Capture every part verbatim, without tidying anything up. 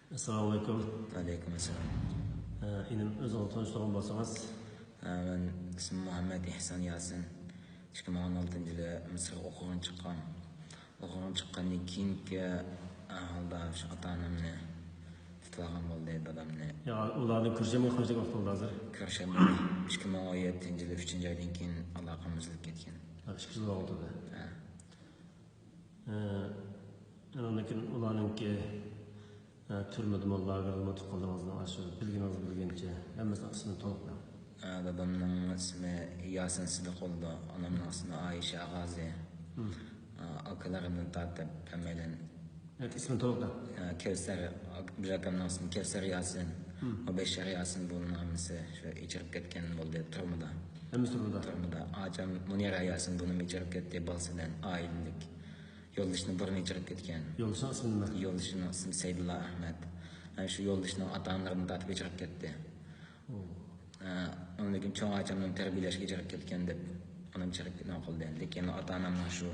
ئەسسالامۇ ئەلەيكۇم. ۋەئەلەيكۇم ئەسسالام. ئە، ئىنىم، ئۆزىڭىزنى تونۇشتۇرغان بولسىڭىز. ئە، مەن ئىسمىم مۇھەممەد ئېھسان ياسىن. ئىككى مىڭ ئون ئالتىنچى يىلى مىسىرغا ئوقۇغىلى چىققان. ئوقۇغىلى چىققاندىن كېيىنكى ئەھۋالدا شۇ ئاتا-ئانامنى تۇتۇۋالغان بولدى، دادامنى. يا، ئۇلار بىلەن كۆرۈشەلمىگەن قانچىلىك ۋاقىت بولدى ھازىر؟ كۆرۈشەلمىدى. ئىككى مىڭ ئون يەتتىنچى يىلى ئۈچىنچى ئايدىن كېيىن ئالاقەم ئۈزۈلۈپ كەتكەن. ھە، ئىككى يىل بولدى. ھە. ئە، ئاندىن كېيىن ئۇلارنىڭكى، ئە، تۈرمىدىمۇ، لاگېردىمۇ، تۇغقانلىرىڭىزنىڭ ئاشۇ بىلگىنىڭىز بىلگىنىچە ھەممىسىنىڭ ئىسمىنى تولۇق بىلىڭ. ئە، دادامنىڭ ئىسمى ياسىن سىدىق بولىدۇ، ئانامنىڭ ئىسمى ئايشە غازى. ھە. ئە، ئاكىلىرىمدىن تارتىپ ھەممەيلەن. ياكى ئىسمىنى تولۇق بىلىڭ. ئە، كەۋسەر، بىر ئاكامنىڭ ئىسمى كەۋسەر ياسىن، مۇبەششەر ياسىن، بۇنىڭ ھەممىسى شۇ ئېچىرىپ كەتكەن بولدى تۈرمىدە. ھەممىسى تۈرمىدە. تۈرمىدە. ئاچام مۇنىرە ياسىن بۇنىمۇ ئېچىرىپ كەتتى، بالىسى بىلەن ئائىلىلىك. يولدىشىنى بۇرۇن ئېچىرىپ كەتكەن. يولدىشىنىڭ ئىسمى نېمە؟ يولدىشىنىڭ ئىسمى سەيدۇللا ئەھمەد. ھە، شۇ يولدىشىنىڭ ئاتا-ئانىلىرىنى تارتىپ ئېچىرىپ كەتتى. ئۇ. ھە، ئۇنىڭدىن كېيىن چوڭ ئاچامنى تەربىيەلەشكە ئېچىرىپ كەتكەن دەپ، ئۇنىمۇ ئېچىرىپ كەتكەن قىلدى. لېكىن ئاتا-ئانامنىڭ شۇ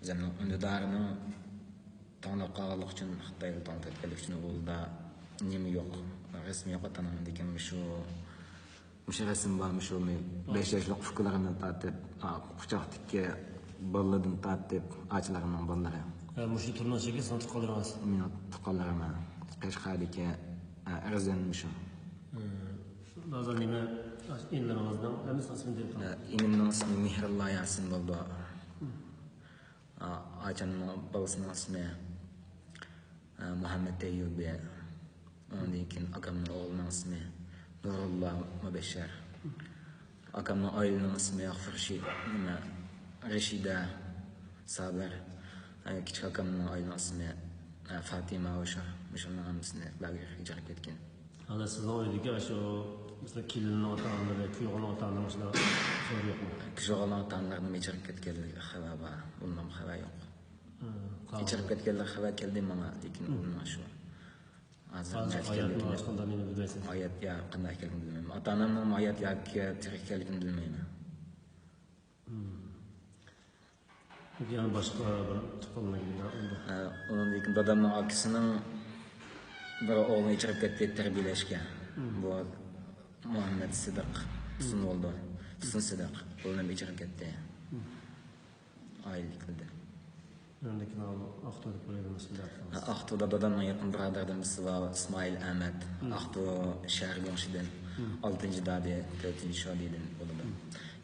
ئۆزۈمنىڭ ئۈندىدارىنىڭ توڭلاپ قالغانلىقى ئۈچۈن، خىتايدا توڭلاپ كەتكەنلىكى ئۈچۈن ئۇلدا نېمە يوق، رەسىم يوق ئاتا-ئانامنىڭ. لېكىن شۇ مۇشۇ رەسىم بار، مۇشۇ بەش ياشلىق ئۇكىلىرىمدىن تارتىپ، ئا، قۇچاقتىكى بالىلىرىدىن تارتىپ، ئاچىلىرىمنىڭ بالىلىرى. ھە، مۇشۇ تۈرنىڭ ئىچىدىكى سىزنىڭ تۇغقانلىرىڭىز؟ مېنىڭ تۇغقانلىرىم، ھە. قەشقەردىكى، ئە، ئەرزەن مۇشۇ. ھە، ھازىر نېمە، ئىنىلىرىڭىزنىڭ ھەممىسىنىڭ ئىسمىنى دەپ، ئە، ئىنىمنىڭ ئىسمى مېھرىللا ياسىن بولىدۇ. ئا-، ئاچامنىڭ بالىسىنىڭ ئىسمى، ئا، مۇھەممەد ئەييۇبى. ئۇنىڭدىن كېيىن ئاكامنىڭ ئوغلىنىڭ ئىسمى نۇرۇللا مۇبەششەر. ئاكامنىڭ ئائىلىنىڭ ئىسمى خۇرشىد، نېمە، رىشىدە، سابىر. ئا، كىچىك ئاكامنىڭ ئائىلىنىڭ ئىسمى، ئا، فاتىمە، ئوشۇ. مۇشۇلارنىڭ ھەممىسىنى لاگېرغا ئېچىرىپ كەتكەن. ھازىر سىزنىڭ ئۆيدىكى ئاشۇ، مەسىلەن، كېلىننىڭ ئاتا-ئانىلىرى، كۈيئوغلىنىڭ ئاتا-ئانىلىرى مۇشۇلار سورى يوقمۇ؟ كۈيئوغلىنىڭ ئاتا-ئانىلىرىنىمۇ ئېچىرىپ كەتكەنلىكى خەۋەر بار. ئۇندىن خەۋەر يوق. ھە، ئېچىرىپ كەتكەنلىك خەۋەر كەلدى ماڭا، لېكىن ئۇنىڭ شۇ ھازىر ھازىر نەدە ھاياتمۇ ئىكەنلىكىنى، ھەرقانداق نېمە بىلمەيسىز. ھايات يا قانداق ئىكەنلىكىنى بىلمەيمەن. ئاتا-ئانامنىڭ ھايات ياكى تىرىك ئىكەنلىكىنى بىلمەيمەن. يەنە باشقا بىر تۇغقانلىرىڭىز بار ئۇندا؟ ھە، ئۇنىڭدىن كېيىن دادامنىڭ ئاكىسىنىڭ بىر ئوغلىنى ئېچىرىپ كەتتى تەربىيەلەشكە. بۇ مۇھەممەد سىدىق، تۇسۇن بولىدۇ. تۇسۇن سىدىق. ئۇنىمۇ ئېچىرىپ كەتتى. ئائىلىلىك قىلدى. ئاندىن كېيىن ئاقتۇدا بىر ئايدىن ئىسمى دەپ قالىمىز. ئاقتۇدا دادامنىڭ يېقىن بۇرادەردىن بىرسى بار، ئىسمائىل ئەمەت. ئاقتۇ شەھەر گۇڭشىدىن. ئالتىنچى دادى، تۆتىنچى شۇدىدىن بولىدۇ.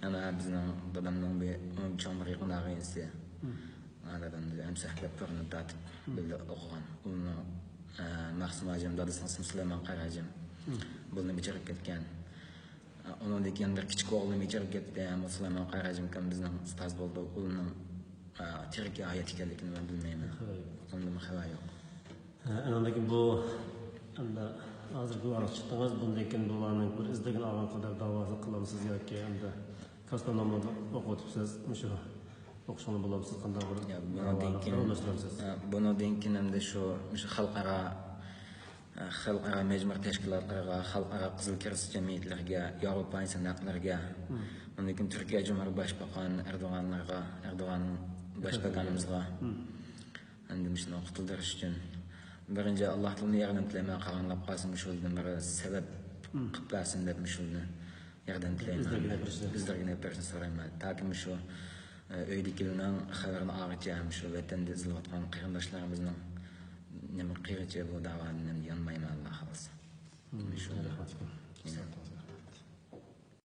يەنە بىزنىڭ دادامنىڭ بىر ئون چوڭ بىر يېقىن ئاغىنىسى. دادام بىلەن ھەمسۆھبەت بىرنى تارتىپ بىللە ئوقۇغان. ئۇنىڭ، ئە، مەخسۇم ھاجىم، دادىسىنىڭ ئىسمى سۇلايمان قاراھاجىم. بۇلىنى ئېچىرىپ كەتكەن. ئۇنىڭدىن كېيىن بىر كىچىك ئوغلىنى ئېچىرىپ كەتتى. ئەمما سۇلايمان قاراھاجىم ئاكام بىزنىڭ ئۇستاز بولدى. ئۇنىڭ، ئە، تىرىكى ھايات ئىكەنلىكىنى مەن بىلمەيمەن. ئۇنىڭدىن خەۋەر يوق. ئە، ئاندىن كېيىن بۇ، ئەمدى ھازىر بۇ ئارىغا چىقتىڭىز، بۇندىن كېيىن بۇلارنىڭ بىر ئىزدىگىنى ئالغان قەدەر داۋاسىنى قىلامسىز ياكى ئەمدى كاستا نامىدا ئوقۇۋېتىپسىز، مۇشۇ ئوقۇشىڭلار بولامسىز، قانداق بىر داۋانى داۋاملاشتۇرامسىز؟ ئە، بۇنىڭدىن كېيىن ئەمدى شۇ، مۇشۇ خەلقئارا خەلقئارا مەجبۇرىي تەشكىلاتلارغا، خەلقئارا قىزىل كىرېست جەمئىيەتلىرىگە، ياۋروپا ئىنسان ھەقلىرىگە، ئۇنىڭدىن كېيىن تۈركىيە جۇمھۇرباشقان ئەردوغانلارغا، ئەردوغان باشباكانىمىزغا ئەمدى مۇشۇنى قۇتۇلدۇرۇش ئۈچۈن بىرىنچى ئاللاھ تائالادىن ياردەم تىلەيمەن، قالغانلار قالسا مۇشۇدىن بىر سەۋەب قىلىپ بەرسۇن دەپ مۇشۇنى ياردەم تىلەيمەن. ئۆزلىرىگە نەپ بېرىشنى. ئۆزلىرىگە نەپ بېرىشنى سورايمەن. تاكى مۇشۇ، ئە، ئۆيدىكىلەرنىڭ خەۋىرىنى ئالغىچە، مۇشۇ ۋەتەندە ئېزىلىۋاتقان قېرىنداشلىرىمىزنىڭ نېمە قىلغىچە بۇ داۋانى